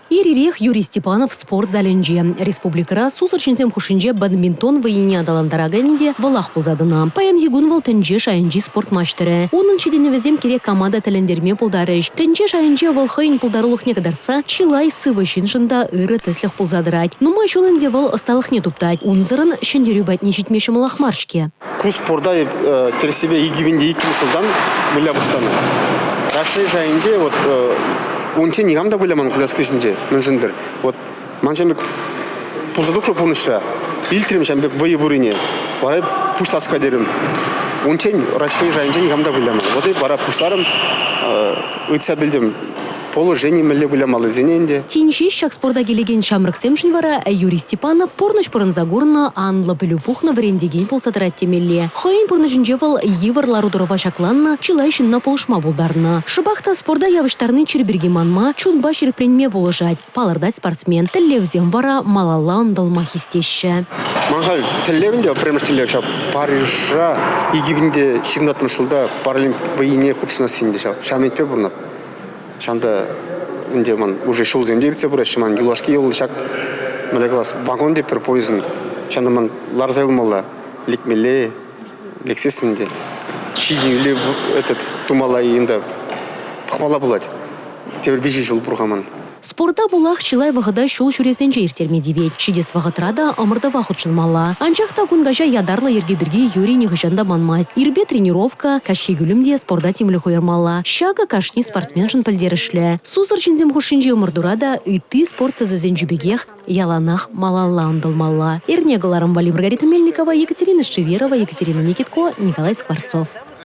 Ир-ирех Юрий Степанов спорт залӗнче. Республикӑра сусӑр ҫынсем хушшинче бадминтон вӑййине аталантараканӗ те вӑлах пулса тӑнӑ. Паянхи кун вӑл тӗнче шайӗнчи спорт маҫтӑрӗ. Унӑн ҫитӗнӗвӗсем кирек кама та тӗлӗнтерме пултарӗҫ. Тӗнче шайӗнче вӑл хӑйӗн пултарулӑхне кӑтартса чылай сывӑ ҫыншӑн та ырӑ тӗслӗх пулса тӑрать. Нумай ҫул ӗнтӗ вӑл ӑсталӑхне туптать. Унсӑрӑн ҫӗнтерӳ патне ҫитме ҫӑмӑлах мар-ҫке. Ку спорта эп тӗрӗссипе 2002 ҫултан выля пуҫланӑ. Раҫҫей шайӗнче вот унччен никам та выляман коляска ҫинче, мӗншӗн-тӗр. Вот ман ҫам пек пулса тухрӗ пурнӑҫра, илтрӗм ҫам пек вӑйӑ пурине. Вара эп пуҫлас-ха терӗм. Унччен Раҫҫей шайӗнче никам та выляман. Вот эп вара пуҫларӑм, ыйтса пӗлтӗм, положени мӗнле вылямаллисене ӗнтӗ. Тин ҫеҫ ҫак спорта килекен ҫамрӑксемшӗн вара Юрий Степанов пурнӑҫ пурӑнса курнӑ, анлӑ пӗлӳ пухнӑ вӗрентекен пулса тӑрать темелле. Хӑйӗн пурнӑҫӗнче вӑл йывӑр лару-тӑрӑва ҫакланнӑ, чылай ҫынна пулӑшма пултарнӑ. Шӑпах та спорта явӑҫтарни чир пирки манма, чунпа ҫирӗпленме пулӑшать, палӑртать спортсмен. Тӗллевсем вара малалла ӑнтӑлма хистеҫҫӗ. Ман халь тӗллев ӗнтӗ, пӗрремӗш тӗллев ҫав Парижра 2024 ҫулта Паралимп вӑййине хутшӑнасси ӗнтӗ ҫав. Ҫав ӗмӗтпе пурӑнатӑп. Ҫавӑнта ӗнтӗ ман уже ҫулсем те иртсе пыраҫҫӗ, ман юлашки ҫул ҫак мӗнле калас, вагон тетпӗр поездӑн. Ҫавӑнта ман ларса юлмалла, лекмелле, лексессӗн те ҫитӗнӳллӗ этот тумалла-и ӗнтӗ пӑхмалла пулать. Тепӗр виҫӗ ҫул пур-ха ман. Спорта пулах чылай вӑхӑта ҫул ҫӳревсенче ирттерме тивет. Ҫитес вӑхӑтра та ӑмӑртӑва хутшӑнмалла. Анчах та кун каҫа ятарлӑ йӗрке пирки Юрий нихӑҫан та манмасть. Ирпе тренировка, каҫхи кӳлӗм те спорта тимлӗх уйӑрмалла. Ҫакӑ кашни спортсменшӑн пӗлтерӗшлӗ. Сусӑр ҫынсем хушшинчи ӑмӑртура та ытти спорт тӗсӗсенчи пекех яланах малалла ӑнтӑлмалла. Эрне кӑларӑм валли Маргарита Мельникова, Екатерина Шеверова, Екатерина Никитко, Николай Скворцов.